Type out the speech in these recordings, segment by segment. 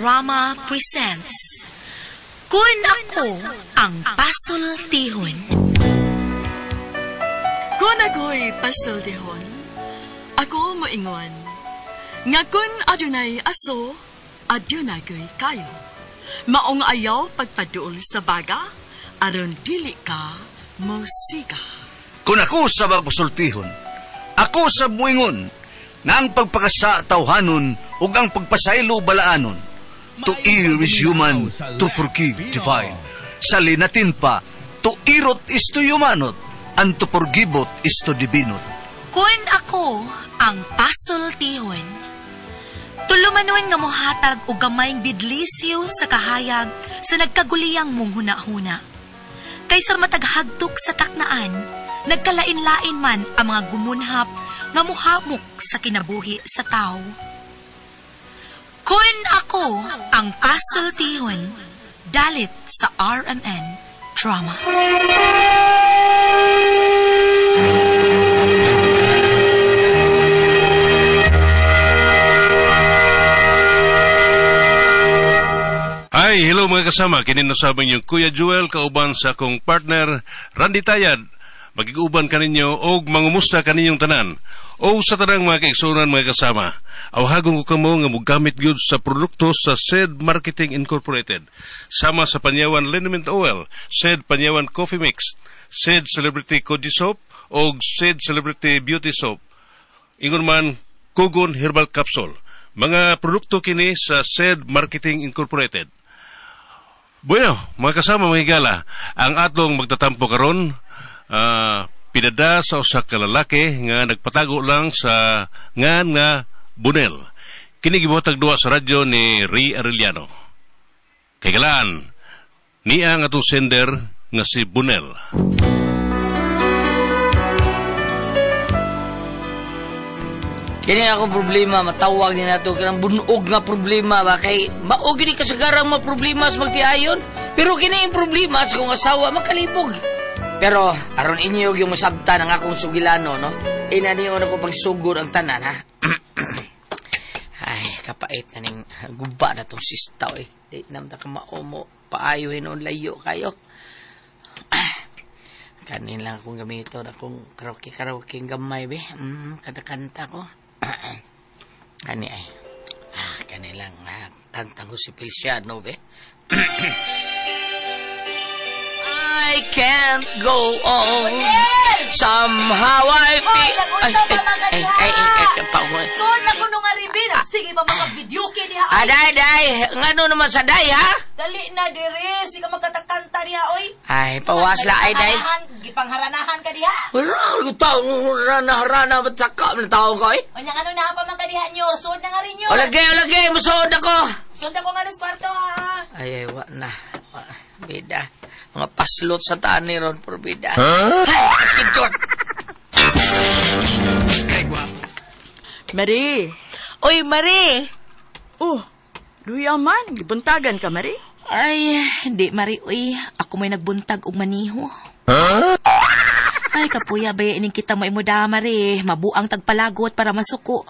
Drama presents Kun Ako Ang Pasultihon. Kun ako'y pasultihon, ako moingon, nga kun adunay aso, adunay ko'y kayo. Maong ayaw pagpaduol sa baga, aron dili ka mosiga. Kung ako sa pasultihon, ako sa muingon, nga ang pagpakasa tawhanon ug ang pagpasaylo balaanon. To err is human, to forgive divine. Sa linatin pa, to irot is to humanot, and to forgivot is to divinot. Kun ako ang pasultihon. Tulumanon nga mohatag og gamayng bidlisyo sa kahayag sa nagkaguliyang mong hunahuna. Kaysa mataghagtok sa taknaan, nagkalain-lain man ang mga gumunhap nga muhamok sa kinabuhi sa tao. Kun ako ang pasultihon, dalit sa RMN Drama. Hi, hello mga kasama. Kini nasabing yung Kuya Joel kauban sa akong partner Randy Tayad. Magiguban kaninyo og mangumusta kaninyong tanan. O sa tanang mga kaigsuonan mga kasama. Awhagon ko kamo nga mogamit gyud sa produkto sa SED Marketing Incorporated. Sama sa Panyawan Liniment Oil, SED Panyawan Coffee Mix, SED Celebrity Koji Soap og SED Celebrity Beauty Soap. Ingon man Kugon Herbal Capsule. Mga produkto kini sa SED Marketing Incorporated. Bueno, mga kasama mga higala, ang atong magtatampo karon pinada sa usa ka lalaki nga nagpatago lang sa ngan nga Bunel. Kini gibuhatag duwa sa radyo ni Ray Arellano. Kay galaan, niya ang atong sender nga si Bunel. Kini akong problema, matawag ni nato kanang bunog nga problema ba kay mao gyud ni kasagarang mga problema sa magtiayon. Pero kini ang problema sa akong asawa makalibog. Pero aron inyo yung masabtan ang akong sugilano, no? Inaniyon ako pagsugod ang tanan, ha. Ay, kapait na ning guba na tong sista, eh. Di naman ta ka maumo, paayo hinuon layo kayo. Kanin lang akong gamiton akong karaoke-karaoke gamay, be. Kanta-kanta ko. Kani ay. Kani lang. Kanta ko si Feliciano, be. I can't go on. Somehow I feel... Ay, Ay, ay, ay, ay, pa- Sod na kuno nga ribin. Sige pa mga video kay diha. Aday, day. Ngano naman sa day, ha? Dali na dire. Sige magkatakanta diha oy. Ay, pawas la, ay, day. Gipangharanahan ka diha. Wala, tao, rana, rana, bataka, na tao ko, eh. Unya ngano na pa man ka diha nyo. Sod na nga rin nyo. Olagay, olagay, musuod ako. Sod ako nga alas kwarto ha. Ay, ay, wa na. Wa, bida. Mga paslot sa tani ron, pero bida. Huh? Ay, ito. Ay, guwapa. Mari! Oy, Mari! Oh, luya man, gibuntagan ka, Mari. Ay, hindi, Mari. Uy, ako may nagbuntag og maniho. Ay, kapuya, ba ining kita mo imo da, Mari. Mabuang tagpalagot para masuko.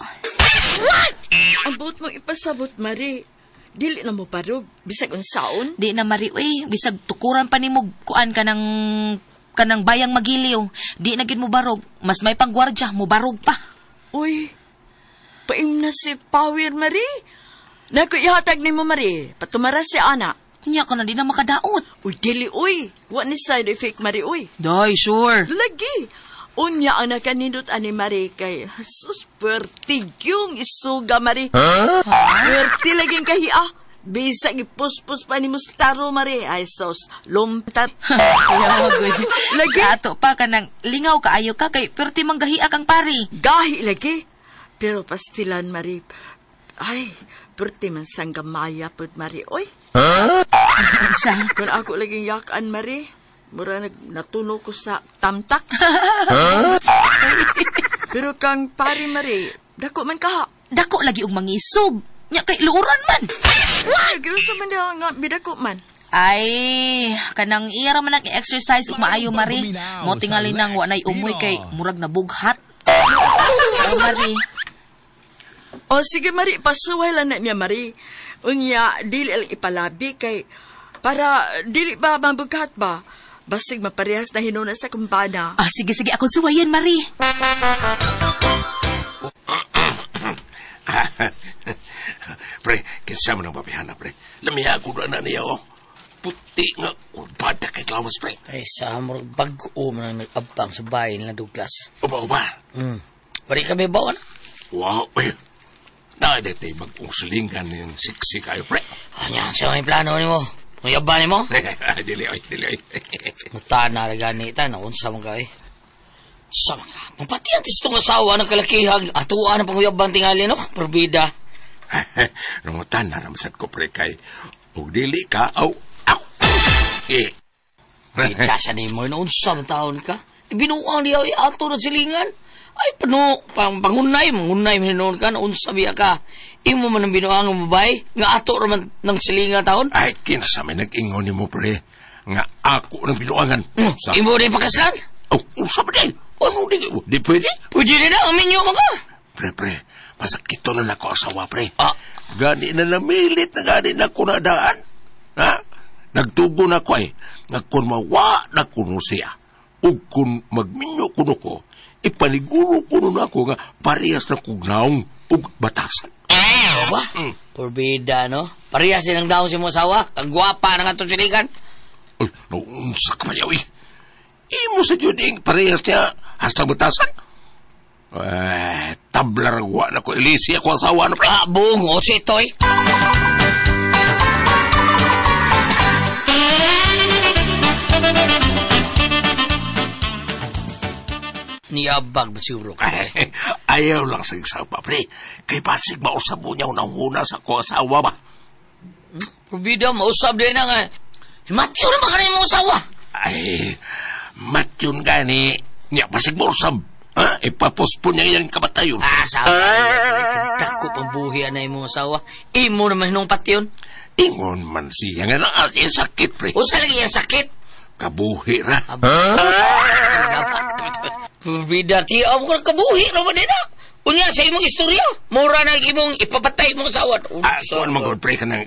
Ang buot mong ipasabot, Mari. Dili na mo parog, bisag unsaon. Di na, Mari. Uy, bisag tukuran pa nimo kuan ka ng bayang magiliw. Di na gid mo barog. Mas may panggwardya, mo barog pa. Uy, paim na si Power, Mari. Naku, ihatag ni mo, Mari. Patumara si Ana. Unya ka na di na makadaot. Uy, dili, uy. Wa ni side effect, Mari, uy. Day, sure. Lagi. Unya ang nakanindot ani Mari kay sus perti yung isuga Mari. Huh? Perti laging kahia. Bisag ipuspos pa ni Mustaro Mari. Ay sos, lumtat. Lagi. Sa ato pa kanang lingaw kaayo ka kay perti manggahia kang pari. Gahi lagi. Pero pastilan Mari. Ay, perti man sang gamaya pud Mari. Oy. Huh? Sa kun ako laging yakan Mari. Mura natuno ko sa tamtak. Huh? Pero kang pari Mari, dako man ka. Dako lagi og mangisog. Nya kay luoran man. What? Giunsa man diha nga bidako man. Ay, kanang iya ra man ang i-exercise ug maayo Mari. Mo tingali nang wa nay umoy kay murag nabughat. Oh, Mari. O sige Mari, pasuway lang na niya Mari. Unya, dili lang ipalabi kay para dili ba mabughat ba? Basig maparehas na hinuna sa kumpana. Ah, sige, sige. Akong suwayan, Marie. Pre, kinsa man ang babihana, pre. Lamiya ko na niya, oh. Puti nga, kurbada kay Klaus, pre. Ay, sa murag bag-o man ang nag-abang sa bahay nila Douglas. Uba, uba. Wari kami ba, ano? Wow, eh. Dahil tayo bagong silingan yung siksi kayo, pre. Anya, siya may plano ni mo. Ang ni mo? Dili, oy, dili, oy. Mata na gani ta, naunsa man ka, eh. Sa mga, mapati ang tistong asawa ng kalakihag, atuan ang panguyaban tingali, no? Perbida. Nangutan na ramsat ko, pre, kay ug dili ka, aw, aw. Eh. Ita sa ni mo, naunsa man taon ka. Ibinuang diyaw, ato na silingan. Ay, pano, pangunay, mangunay, minoon ka, naunsa biya ka. Imo man ang binuang ang babae, nga ato raman ng silingan taon. Ay, kinsa may nag-ingon ni mo, pre, nga ako ng binuangan. Sa, Imo rin pakaslan? oh, unsa ba din? Ano, di, di pwede? Pwede rin na, aminyo man ka. Pre, pre, masakit to na nako asawa, pre. Ah. Gani na namilit na gani na ko na daan. Ha? Nagtugo na ko ay, nga kung mawa na kuno siya, ug kung magminyo kuno ko, ipaniguro kuno na ako nga parehas na kugnaong ug batasan. Ba? Porbida, no? Parehas din ang daon si mo asawa. Kagwapa na nga itong siligan. Uy, naunsa ka pa yaw eh. Imo sa Diyod ing parehas niya hasta batasan. Eh, tabla ragwa na ko ilisi ako asawa no, pre. Ah, bungo si Toy. Niyabag ba siguro ka? Ay, ayaw lang sa isang pa, pre. Kay basig mausap mo niya unang-una sa ko asawa ba? Porbida, mausap din na nga. Matiyo naman ka na yung asawa. Ay, matyon gani. Niya, basig mausap. Ha? Ipapospon niya iyang kamatayon. Ah, asawa. Dako pang buhi na imong asawa. Imo naman hinong patyon. Ingon man siya nga na ang sakit, pre. Unsa lagi ang sakit? Kabuhi ra. Porbida, tiyaw mo kabuhi naman din na. Unya sa imong istorya, mura na imong ipapatay imong asawa. Ah, kuan man gud, pre, kanang...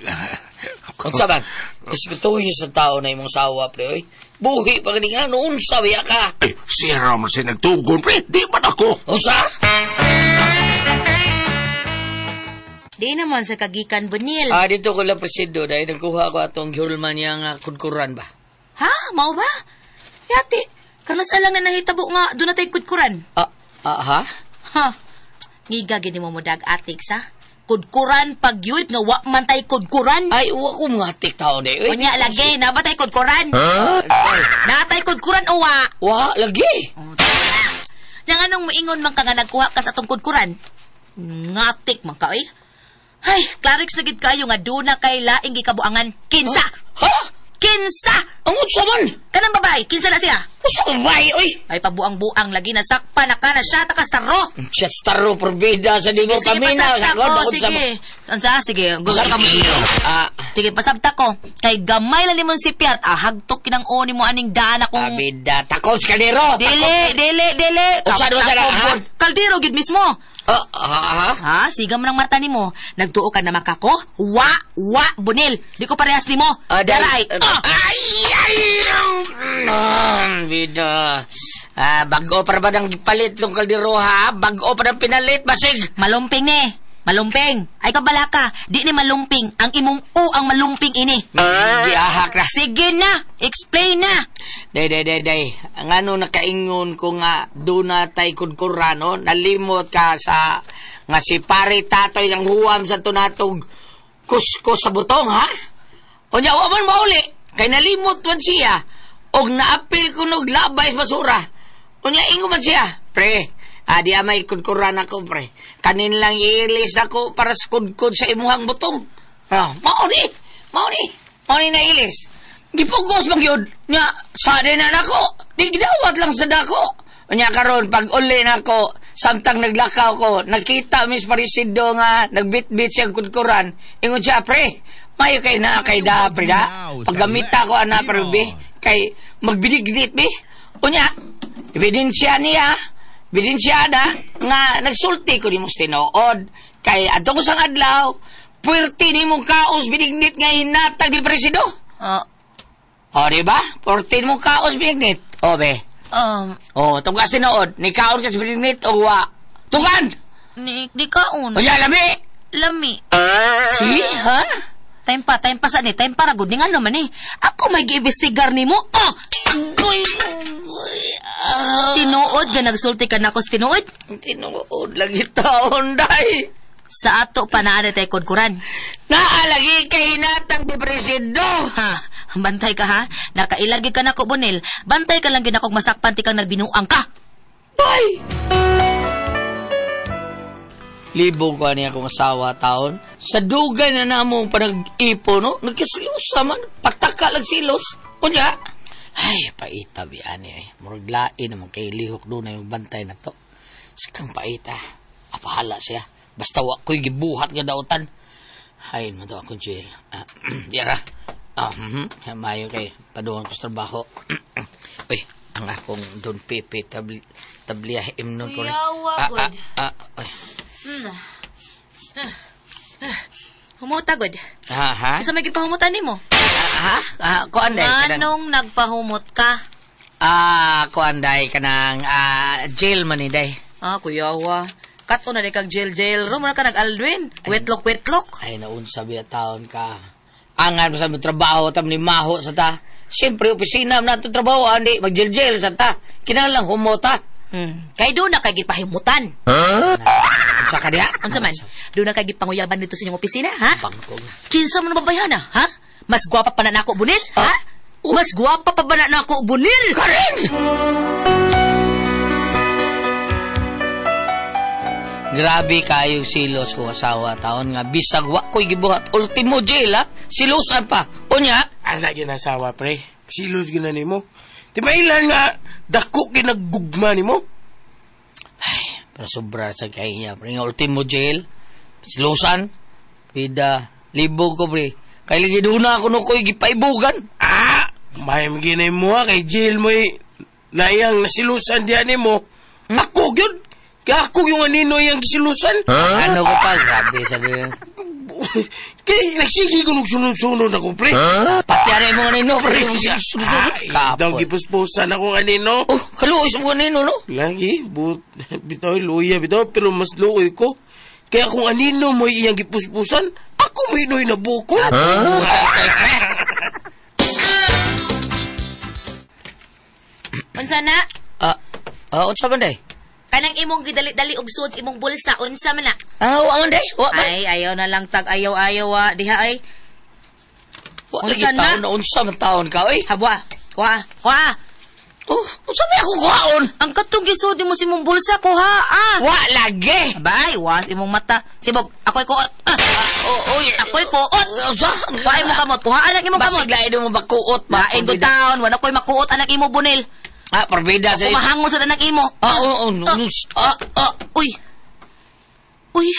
Unsa man? Respetuhin sa tao na imong asawa, pre, oy. Buhi pa gani nga, noon sa biya ka. Eh, siya ra man siya nagtugon, pre. Di man ako. Unsa? Di naman sa kagikan, Bunil. Ah, dito ko lang presido dahil nagkuha ko atong gihulman niya nga kudkuran ba. Ha? Mao ba? Yati, kanus lang na nahitabo nga doon na tayo kudkuran. Ah, ah, ha? Ha? Ngiga gini mo mo dag atik sa? Kudkuran pag yun nga wa man tay kudkuran. Ay, uwa ko mga atik tao di. Uy, Unya lagi, na ba tay kudkuran? Na tay kudkuran o wa? Wa, lagi. Yang anong moingon man ka nga nagkuha ka sa atong kudkuran? Ngatik man ka, eh. Ay, Clarix na gid kayo nga doon na kay laing gikabuangan. Kinsa? Ha? Kinsa? Ang unsa man? Kanang babae, kinsa na siya? Unsa babae, oy? Ay, pabuang-buang lagi nasakpa na ka na siya takas taro. Siya taro porbida sa di mo Sige, paminaw. pasabta ko, sige. Unsa? Sige, gusto ka mo. Ah, Sige, pasabta ko. Kay gamay lang nimong sipyat, ah, hagtok kinang oni mo aning daan akong... abida, takot sa kaldero. Dili, dili, dili. Unsa naman sana, ha? Kaldero, gid mismo. Ah, ha, ha? Ha? Siga mo ng mata nimo. Nagtuo ka na makako? Wa, wa, bunil. Di ko parehas nimo. Ah, Dara ay, ah! Ay, ay, bida. Ah, bago para ba nang palit ng kaldero, ha? Bago pa nang pinalit, basig. Malumping ni. Malumping. Ay kabala ka. Di ni malumping. Ang imong u ang malumping ini. Giahak na. Sige na. Explain na. Day, day, day, day. Ang ano nakaingon ko nga doon na tay kudkuran, no? Nalimot ka sa nga si pare tatoy ng huwam sa tunatog kusko sa butong, ha? Unya, wa man mauli. Kay nalimot man siya. Og naapil ko nog labay sa basura. Unya, ingo man siya. Pre, di amay kudkuran ako, pre. Kanin lang iilis ako para sa kudkud sa imuhang butong. Ah, mao ni. Mao ni. Mao ni nailis. Gipugos man gyud nya sa na nako. Di gidawat lang sa dako. Unya karon pag uli nako samtang naglakaw ko nakita mis parisido nga nagbitbit siyang kudkuran. Ingon siya pre, mayo kay na kay da pre da. Paggamita ko ana pre be kay magbidigdit be. Unya ebidensya niya, ebidensya na nga nagsulti ko nimo tinuod kay adto ko sang adlaw Puwerte ni mong kaos binignit nga hinatag ni presido. O, di ba? 14 mong kaos binignit. O, be. O, tungkas tinuod. Ni kaon ka sa binignit o wa. Tungkan! Ni kaon. O, yan, lami! Lami. Si, ha? Time pa sa ni, time para gud ni ngano man eh. Ako may giimbestigar nimo. Oh! Agoy, Tinuod nga nagsulti ka nako sa tinuod. Tinuod lagi taon, day. Sa ato pa naa na tay kudkuran. Naalagi kay hinatag ni presido. Ha, bantay ka ha. Nakailagi ka nako Bonel. Bantay ka lang gid akong masakpan ti kang nagbinuang ka. Bay! Libog ko niya akong asawa taon. Sa dugay na namong panag-ipo, no? Nagkasilosa man. Pataka lang silos. Unya. Ay, paita biyan eh. Murag lain naman kay lihok doon na yung bantay na to. Sikang paita. Apahala siya. Basta wa ko'y gibuhat nga dautan. Ay, mo to ako, Jill. Yara. Mayo kay paduhan ko sa trabaho. Uy, ang akong Don Pepe tabliya imnon ko rin. Yawa, good. Uy. Humuta gud. Ha, ha? Isa may gipahumutan nimo. Ha? Kuan day kanang Anong nagpahumot ka? Kuan day kanang jail man ni day. Ah, kuyawa. Kato na di kag jail-jail. Ro mo na ka nag-aldwin. Wetlok-wetlok. Ay naunsa biya taon ka. Angan mo sa mo trabaho tam ni maho sa ta. Siyempre opisina man nato trabaho andi mag-jail-jail sa ta. Kinahanglan humota. Kay doon na kay gipahimutan. Unsa ka diha? Unsa man? Doon na kay gipanguyaban dito sa inyong opisina, ha? Bangkog na. Kinsa man babayhana, ha? Mas gwapa pa na nako Bunil, ha? Mas gwapa pa ba na nako Bunil? Karen! Grabe kayong silos ko asawa taon nga bisag wa ko'y gibuhat ultimo jail ha silosan pa unya Ana ginasawa pre. Silos gina nimo. Di mailan nga dako ginaggugma nimo. Ay, pero sobra sa kay niya pre nga ultimo jail silosan pida libog ko pre kay lagi duna ako no ko'y gipaibugan. May ginay mo ha kay jail mo naiyang nasilusan diyan nimo. Ako gyud. Kaya ako yung anino iyang gisilusan. Ano ko pa grabe sa din. Kay nagsige ko nagsunod-sunod ako pre. Pati ano yung mga anino pre. Daw gipuspusan akong anino. Oh, kaluoy sa mga anino no? Lagi, bitaw luya bitaw pero mas luoy ko. Kaya kung anino mo iyang gipuspusan, ako mo inoy na buko. Unsa na? Unsa man day? Kanang imong gidali-dali og suod imong bulsa, unsa man na? Wa man day, wa man. Ay, ayaw na lang tag ayaw-ayaw wa diha ay. Wa lagi taon na unsa man taon ka oy. Habwa. Kuha, kuha. Oh, unsa may ako kuhaon? Ang katong gisuod nimo sa imong bulsa kuha ah. Wa lagi. Bay, was imong mata. Sibog, ako'y kuot. Oy, ako'y kuot. Unsa? Kuha imong kamot, kuha anak imong kamot. Basig lain mo bakuot ba? Lain ko taon, wala ko'y makuot anak imo Bunil. Parbida sa Kumahangon sa anak imo. Uy. Uy.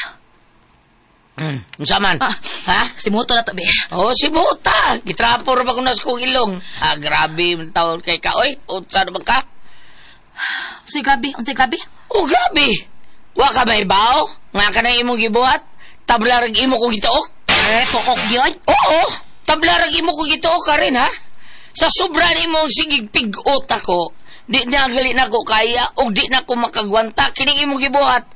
Unsa man? Ha? Si Muto na to, be. Oh, si Muta. Gitrapo ra ba ko na sa kong ilong? Grabe man taon kay ka oy. Unsa naman ka? Unsay grabe? Unsay grabe? Oh, grabe. Wa ka may bawo? Nga ka na imong gibuhat? Tabla rag imo kong gituok? Eh, tuok gyud? Oo. Tabla rag imo kong gituok ka rin, ha? Sa sobra nimo sigig pig-ot ako, di na gali na ko kaya og di na ko makagwanta kining imong gibuhat.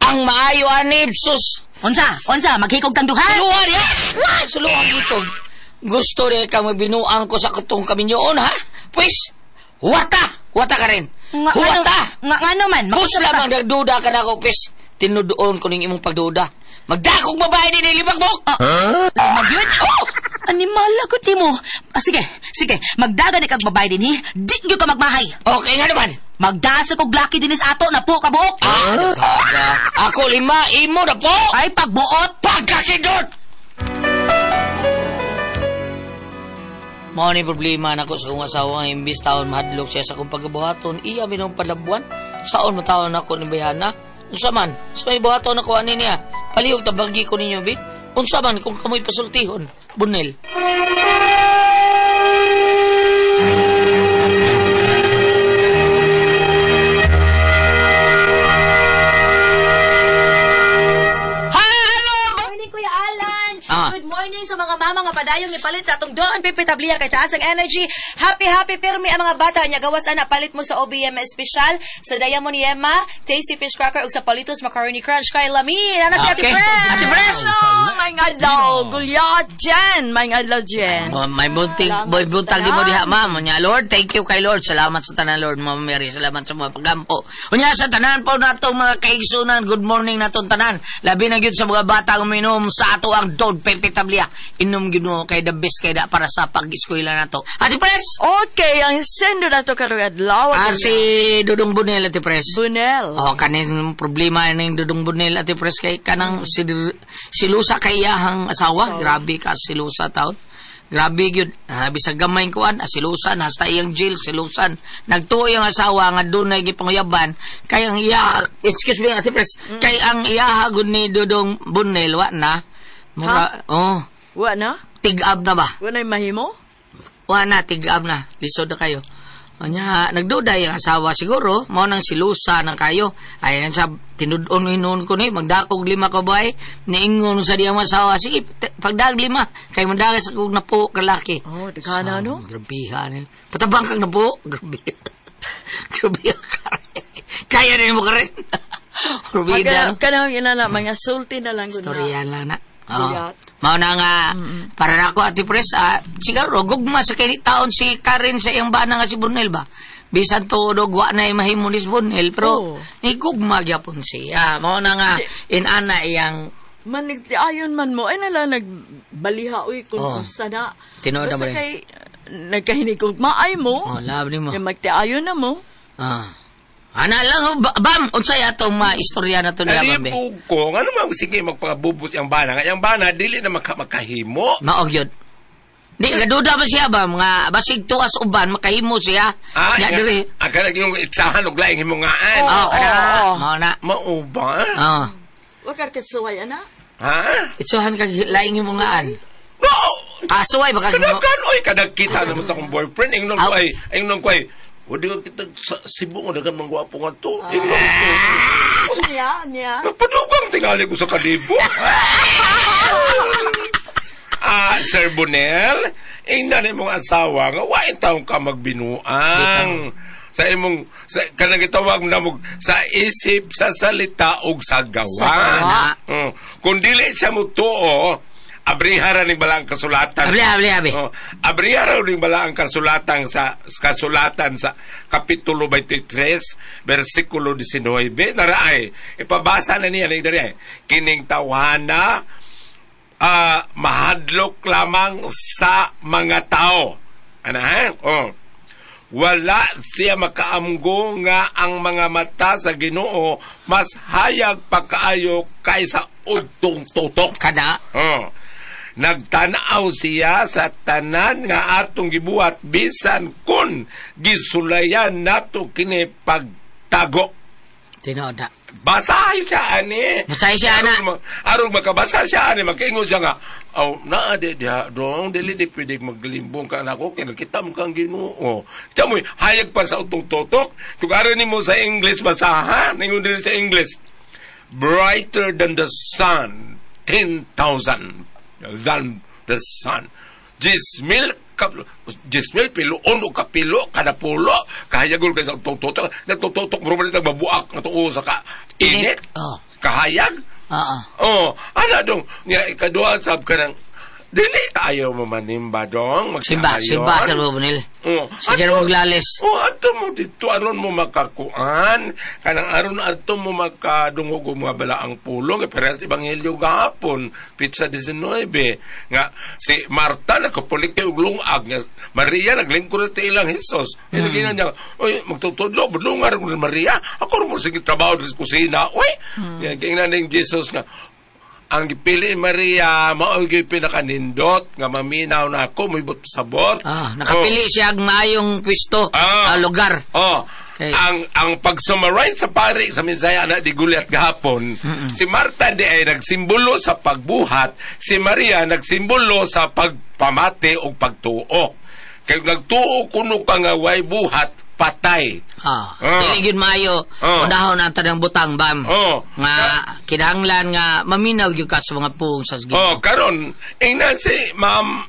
Ang maayo ani sus. Unsa? Unsa maghikog kang duha? Suluhan niya. Suluhan gitog. Gusto rin kang magbinuang ko sa katong kaminyoon ha? Pwes, huwata! Huwata ka rin. Huwata! Nga ano man? Pus lamang nagduda ka na ako, pwes. Tinudoon ko ning imong pagduda. Magdakog babae din nilibag mo! Magyud? Oh! Animal ako di mo. Sige, sige. Magdaga ni kag babae din, hi? Di gyud ka magmahay. Okay nga naman. Magdasa kog laki din sa ato na po kabuok. Ako lima, imo na po. Ay, pagbuot. Pagkakidot! Mao ni problema nako sa akong asawa nga imbis taon mahadlok siya sa akong pagabuhaton, iya minong palabuan. Saon mataon nako ni bayhana? Unsa man? Sa may buhaton nako ani niya. Palihog tabagi ko ninyo bi. Unsa man kung kamoy pasultihon, Bunel. Morning, Kuya Alan. padayong ipalit sa atong Don Pepe Tablia kay taas ang energy. Happy happy pirmi ang mga bata nya gawas ana palit mo sa OBM espesyal sa Diamond Yema, Tasty Fish Cracker ug sa Palitos Macaroni Crunch kay Lami. Ana si Ate Okay. Fresh. Ate Fresh! Oh, may adlaw, Gulyat Jen. May adlaw, Jen. Oh, may bunting, Salamat boy, buntag di mo tanan. diha, ma'am. Unya, Lord, thank you kay Lord. Salamat sa tanan, Lord, Ma'am Mary. Salamat sa mga pagampo. Unya, sa tanan po natong mga kaigsunan, good morning natong tanan. Labi na gyud sa mga bata uminom sa ato ang Don Pepe Tablia. Inom gyud mo kay the best kay da para sa pag-eskwela nato. Ate Pres! Okay, ang sendo na to karong adlaw. Ah, si Dudong Bunel, Ate Pres. Bunel. Oh, kanin problema ning Dudong Bunel, Ate Pres, kay kanang silusa kay iyahang asawa. Grabe ka silusa taon. Grabe gyud. Ah, bisag gamay kuan, silusan hasta iyang jail silusan. Nagtuo yung asawa nga dunay gipanguyaban kay ang iya, excuse me Ate Pres, kay ang iya gud ni Dudong Bunel wa na. Mura, oh, Wa na? tig-ab na ba? Wa na mahimo? Wa na, tig-ab na. Lisod na kayo. Anya, nagduday ang asawa siguro, mao nang silusa na kayo. Ay, sa tinud-on hinuon ko ni, magdakog 5 ka buhay, niingon sa diyang asawa, sige, pagdag 5, kay mandaga sa kog napo kalaki. Oh, daghan no? Grabihan. Patabang kang napo. Grabe. Grabe ka. Kaya na mo ka rin. Grabe no? Kanang ina na, mga sulti na lang gud na. Storya lang na. Oh. Kuya. Mao na nga, para na ako, Ate Pres, siguro, gugma sa kini taon si Karen sa iyang bana nga si Brunel ba? Bisan tuod og wa na mahimo ni Brunel, pero ni gugma gyapon siya. Mao na nga, inana iyang Manigtiayon man mo, ay nala nagbaliha uy kung Oh. usa na. Tinuod na Basta ba rin? kay nagkahinig maay mo. Oh, love ni mo. Kay magtiayon na mo. Ah. Ana lang, bam, unsay atong maistorya na to niya, bam, be? Nalibog ko. Nga naman, sige, magpangabubos yung bana. Nga yung bana, dili na makahimo. Maog yun. Di, kaduda ba siya ba? Mga basig tuas uban, makahimo siya. Ah, Nya diri. Ah, kanang yung itsahan og laing himungaan. Oh, kana. oo. Mao na. Mao ba? Oh. Wa ka kasuway ana. Ha? Itsuhan kag laing himungaan. No! Ah, suway baka Kadagan, oy, kadagkita naman sa akong boyfriend. Ingnon ko Aw. ay, ingnon ko ay, wadi ka kita sa Cebu nga dagan mang gwapo nga to. Ingnon ko. Niya, niya. Napadugang tingali ko sa kalibo. Ah, Sir Bonel, ingnan imong asawa nga wa taong ka magbinuang. Sa imong sa kanang gitawag na mo sa isip, sa salita ug sa gawa. Sa gawa. Kung dili siya mutuo, abrihara ning balaang kasulatan. Abli, abli, abli. Oh, abrihara ning balaang kasulatan sa Kapitulo 23, versikulo 19. Naraay, ipabasa na niya ning diri ay, kining tawhana mahadlok lamang sa mga tao. Ana ha? Oh. Wala siya makaamgo nga ang mga mata sa Ginoo mas hayag pa kaayo kaysa udtong tutok. Kada. Oh. Nagtanaw siya sa tanan nga atong gibuhat bisan kun gisulayan nato kini pagtago. Tinuod na. Basahin siya ani. Basahin siya, ana. Aron makabasa siya ani makaingon siya nga aw naa di diha dong dili di pwede maglimbong ka nako kay nakita mo kang Ginoo. Kita mo hayag pa sa utong totok. Kung aron nimo sa English basahan, ningon diri sa English. Brighter than the sun, 10,000 than the sun. 10,000 10,000 piloon o kapilo kada pulo kahayagol kay sa utong totok nagtututok mo man babuak nga tuo sa ka init. Oh. Kahayag. Oo. Oh, ana dong nga ikaduha sab ka ng dili ayaw mo manimba dong Simba, magkaayon. simba sa Bonil. Oh, Sige mo maglalis. Oh, ato mo dito aron mo makakuan, kanang aron ato mo makadungog og mga balaang pulong kay parehas ebanghelyo gahapon, pizza 19 nga si Marta nakapulik kay og lungag nga Maria naglingkod sa ilang Hesus. Mm. Niya, oy magtutudlo budlungar ko ni Maria. Ako mo sige trabaho sa kusina. Oy, mm. Kaya ning Jesus nga ang gipili ni Maria mao gyud pinakanindot nga maminaw na ako moibot sabot. Ah, nakapili siya ang maayong pwesto, lugar. Oh. Okay. Ang pag-summarize sa pari sa mensahe ana di Goliath gahapon, si Marta di ay nagsimbolo sa pagbuhat, si Maria nagsimbolo sa pagpamati o pagtuo. Kay nagtuo kuno ka nga way buhat, patay. Ah, Ah. dili gyud maayo. Ah. Unahon ang tanang butang bam. Oh. Nga kinahanglan nga maminaw gyud ka sa mga puong sa Ginoo. Oh, karon ingnan si Ma'am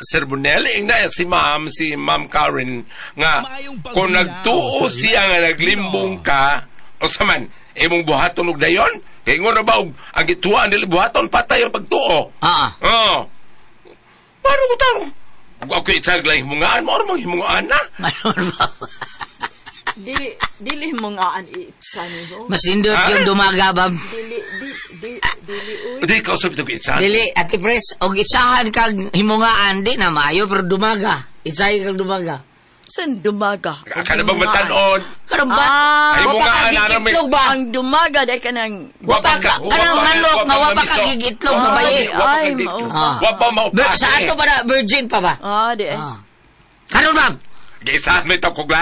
Sir Bonelli, ingna si Ma'am Karen, nga Maayong kung pagminaw nagtuo sa siya nga Lex naglimbong Pino. ka, o sa man, imong buhaton og dayon, kay ingon na ba og ang gituan dili buhaton patay ang pagtuo. Ah. Oo. Paano ko tarong? Ako itsag lang himungaan mo, or mang himungaan na. Ano ba? Dili, dili mo nga an itsa ni ho. Mas nindot Ah? yung dumaga, bam. Dili, di, di, dili, uy. Di ka usap ito itsa. Dili, Ate Pres, og itsahan kag himungaan, di na maayo, pero dumaga. Itsahan kag dumaga. San dumaga? Ka na bang matanon? Karon ba? Ah, Ay, Wa pa himungaan, kag aram, eh. itlog ba? Ang dumaga, dahil ka nang... Wa pa ka, kanang manok nga wa pa kag itlog nga bayi. Ay, mao. Ah. Wa pa Sa maupasi. ato pa na, virgin pa ba? Ah, di eh. Ah. Karon ma'am. Gisahan may tawag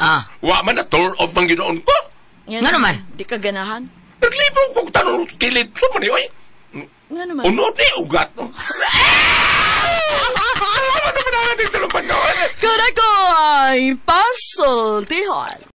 Ah. Wa man na tour of ang ginoon ko. Nga Nga naman. Di ka ganahan. Naglibog kong tanong kilid. So man oy. Nga naman. Unod ni ugat. No? Ano naman ang ating tulungan Kada ko ay pasultihan.